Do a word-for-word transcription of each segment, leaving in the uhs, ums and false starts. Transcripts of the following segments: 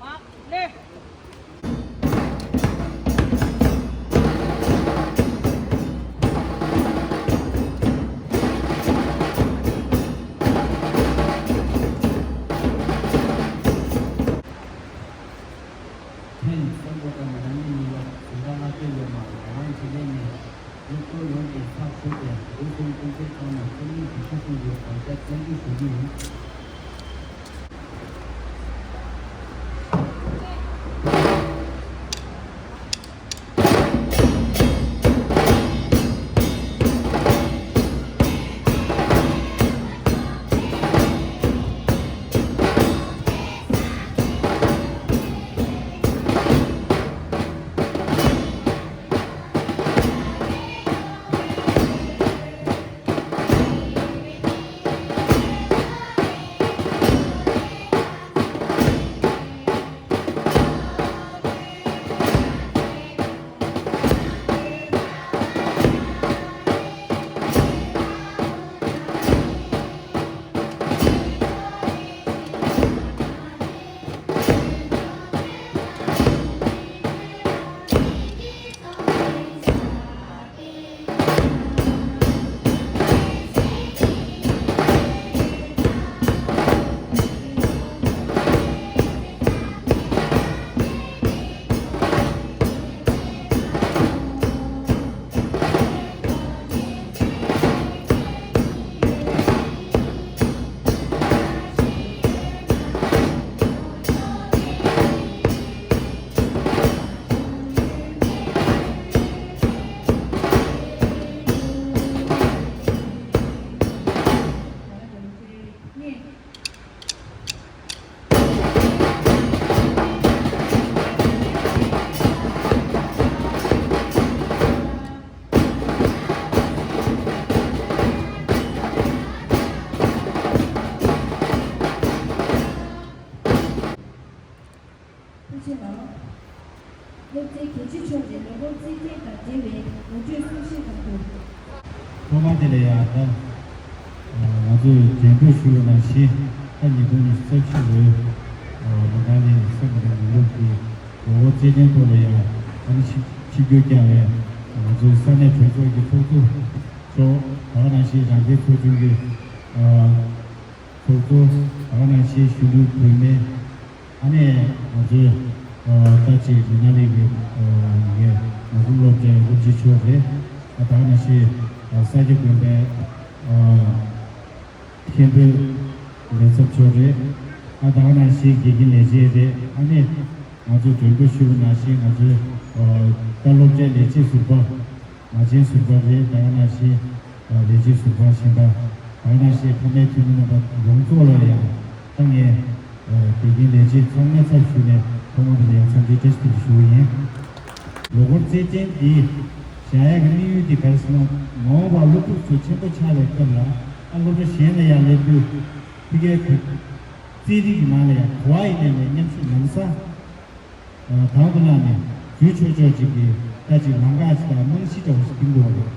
ཐེངས་གསུམ་པ་དང་རང་ཉིད་གཉིས་ལ་གཟེངས་རྟགས་མངགས་བཅོལ་ཡོད་མ་རེད། རང་དབང་བྱེད་ལས་ནས་སློབ་གྲོགས་ཡོངས་ཀྱིས་ཚགས་ཚུད་དེ་འོས་འདེམས་སྐུ་མགྲོན་ཚང་མ་རྩོམ་རིག་གི་ཤོག་ཁུངས་ཀྱི་དགོངས་འཆར་བཙན་བཀོད་ཞུ་རྒྱུ་ཡིན། ཐུགས་རྗེ་གནང་། སློབ་ཚན་གལ་ཆེ་ཤོས་ཀྱི་ལོ་འཁོར་རྩིས་ཐེངས་དང་འབྲེལ་བའི་ངོ་སྤྲོད་གསུང་བཤད་གནང་རྒྱུ། ཐོག་མ་དེ་ལ་ཡང་ད་ང་ཚོས་འགྲེམས་སྤེལ་ཞུ་བ་ནང་བཞིན་ད་ཉིས་སྟོང་ཉི་ཤུ་རྩ་བཞི་ལོའི་ལོ་ནང་ནས་སེམས་ཀྱི་ནང་ནས་ལོ་འདིའི་ལོ་འཁོར་རྩིས་ཐེངས་ཐོག་ལ་ཡང་ཨ་ནི་ཆིབས་བསྒྱུར་བསྐྱངས་པའི་ང་ཚོའི་ས་གནས་གྲོས་ཚོགས་ཀྱི་ཚོགས་གཙོ་མཆོག་ད་ག་ནང་བཞིན་རང་བདེན་ཚོགས་ཆུང་གི་ཚོགས་གཙོ་ད་ག་ནང་བཞིན་གཞོན་ནུ་བུད་མེད། ཨ་ནི་ང་ཚོའི་ད་ཅིག་མི་སྣ་ལས་ཀྱི་ངས་ང་ཚོ་སློབ་གྲྭའི་སློབ་སྤྱི་མཆོག་རེད། ཨ་ད་ག་ནང་བཞིན་ས་སྐྱ་དགོན་པའི་མཁན་པོའི་ལས་ཚབ་མཆོག་རེད། ཨ་ད་ག་ནང་བཞིན་དགེ་རྒན་ལས་བྱེད་རེད། ཨ་ནི་ང་ཚོ་དྲན་སྐུལ་ཞུ་བ་ནང་བཞིན་ང་ཚོའི་ད་སློབ་གྲྭའི་ལས་བྱེད་ཟུར་པ། མ་བྱན་ཟུར་པ་རེད། ད་ག་ནང་བཞིན་ལས་བྱེད་ཟུར་པ་གཞན་པ། ད་ག་ནང་བཞིན་ཕ་མའི་འཐུས་མི་རྣམ་པ་ཡོངས་རྫོགས་ལ་ཡང་ད་ངས་དགེ་རྒན་ལས་བྱེད་ཚང་མའི་ཚབ་ཞུས་ནས་ཐོག་མ་དེ་ལ་ཡང་འཚམས་འདྲི་བཀྲ་ཤིས་བདེ་ལེགས་ཞུ་བ་ཡིན། ལོ་འཁོར་རྩིས་ཐེངས་འདི་བཞག་ཡག་གི་དམིགས་ཡུལ་དེ་ག་རེ་ཟེར་ན། མ་འོངས་པར་སློབ་ཕྲུག་ཚོ་ཆེན་པོ་ཆགས་པའི་སྐབས་ལ་ཨ་སློབ་གྲྭ་གཞན་ལ་ཡང་སླེབས་དུས་ཕ་གིའི་རྩིས་རིག་གི་ནང་ལ་ཡང་ག་པར་ཡིན་ནའི་མཉམ་ཞུགས་གནང་ས། དང་དུ་བླངས་ནས་རྒྱུན་ཆོག་ཆོག་ཅིག་གི་ལྟ་ཅིག་ལམ་ཁ་ཅིག་དང་རྨང་གཞི་འདྲ་བོ་ཞིག་བཏིང་དགོས་པ་རེད།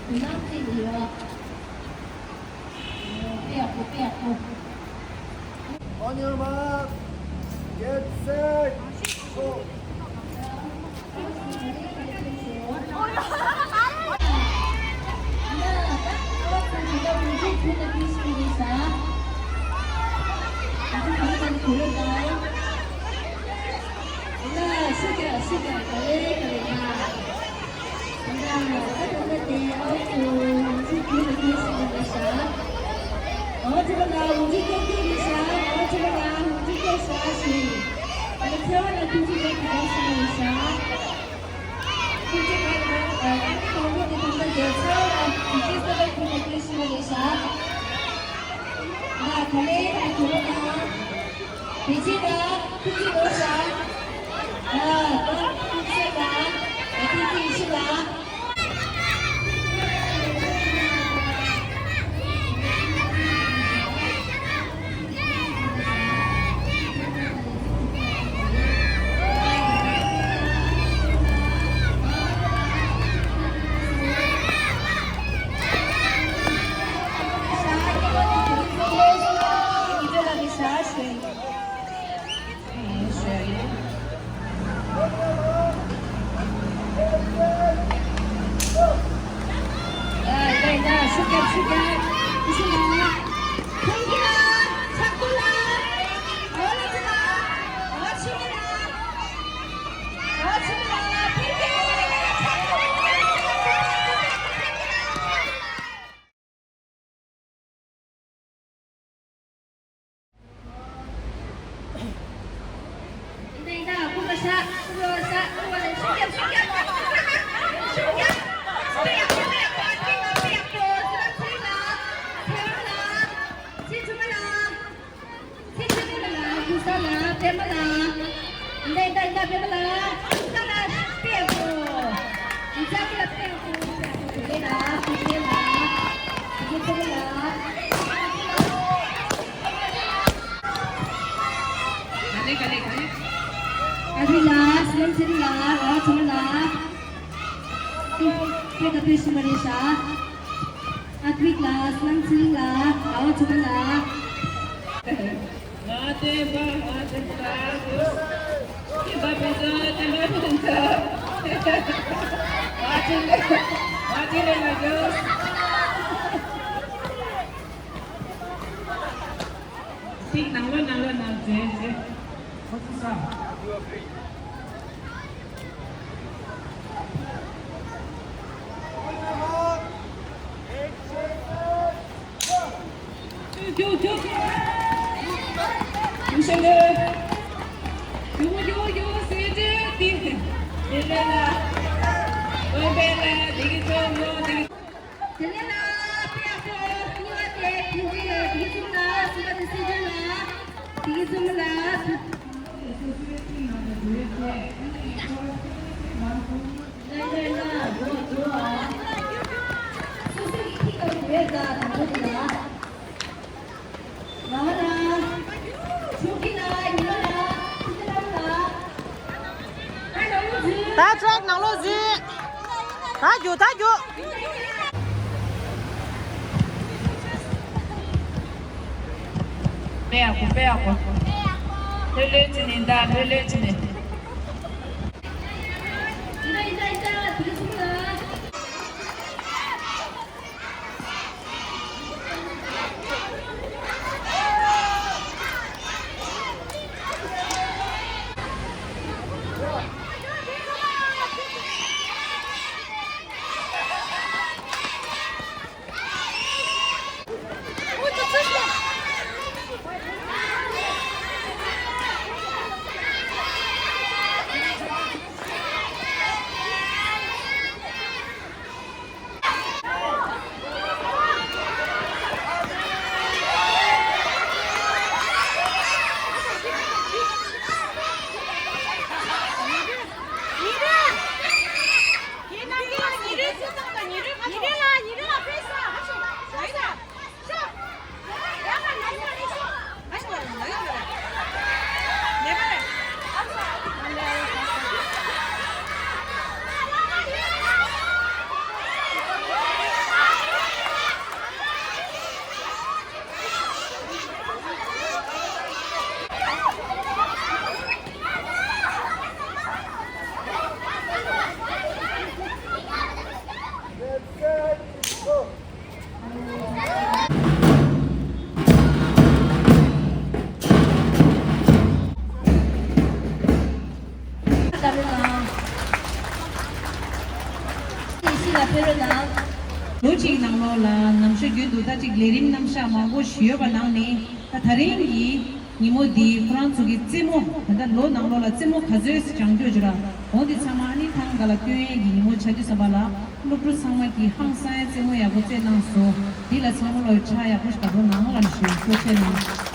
དེ་ནང་བརྩིས་ནས་ཡོད། དཔེ་ཡག་པོ། དཔེ་ཡག་པོ། On your mark, get set, go. ཐིག་ནང་ལོགས་ནང་ལོགས་ནང་མཛེས་མཛེས། ཁོ་ཚོ་ས། ཁྱོད་ཁྱོད་ཁྱོད། ཁྱོད་ཁྱོད་ཁྱོད་ཁྱོད་ཟེར་ཏེ་ཏེ་ཏེ་ལ་ལ་ཨོ་པེ་ལ་ཏེ་གི་ཏོ་ལོ་ཏེ་གི། དེ་ནས་ལ་དཔེ་ཡག་པོ་གཉིས་པ་དེ་ཕིན་ཇི་ཡོད། དེ་གི་གསུམ་ལ་གསུམ་པ་དེ་སྲིད་སྐྱོང་ལ། དེ་གི་གསུམ་ལ། སོ་སོ་གི་ཁྱི་དང་བོད་དང་དང་པོ་དེ་ལ། ད་ཊེག་ནང་ལོགས་འཛུལ། ད་རྒྱུག་ད་རྒྱུག་དཔེ་ཡག་པོ། དཔེ་ཡག་པོ། ལྷོད་ལྷོད་བྱས་ནས། ད་ལྷོད་ལྷོད་བྱས་ནས། ཕེབས་རོགས་གནང་། ལོ་གཅིག་ནང་ལོགས་ལ་ནམ་ཞག་རྒྱུན་དུ་ད་ཅིག་ལས་རིམ་རྣམ་གཞག་མང་པོ་ཞིག་ཡོད་པ་ནང་ནས། ད་ད་རིང་གི་ཉིན་མོ་འདི་ཁོ་རང་ཚོ་གི་རྩེད་མོ། ད་ལྟ་ལོ་ནང་ལོགས་ལ་རྩེད་མོ་ག་ཚོད་སྦྱང་རྒྱུ་ཅིག་ར། འོ་འདི་ཚང་མ་ཨ་ནི་ཐང་ག་ལ་སྟོན་ཡས་ཀྱི་ཉིན་མོ་ཆགས་དུས་ཙམ་པ་ལ། སློབ་ཕྲུག་ཚང་མ་གིས་ཧང་སང་ཡས་རྩེད་མོ་ཡག་པོ་རྩེད་གནང་སོང་། འདི་ལ་ཚང་མ་ལོ་ཕྱག་ཡག་པོ་ཞིག་བརྡབ་རོགས་གནང་། ལགས་ཞུ། ཐུགས་རྗེ་གནང་།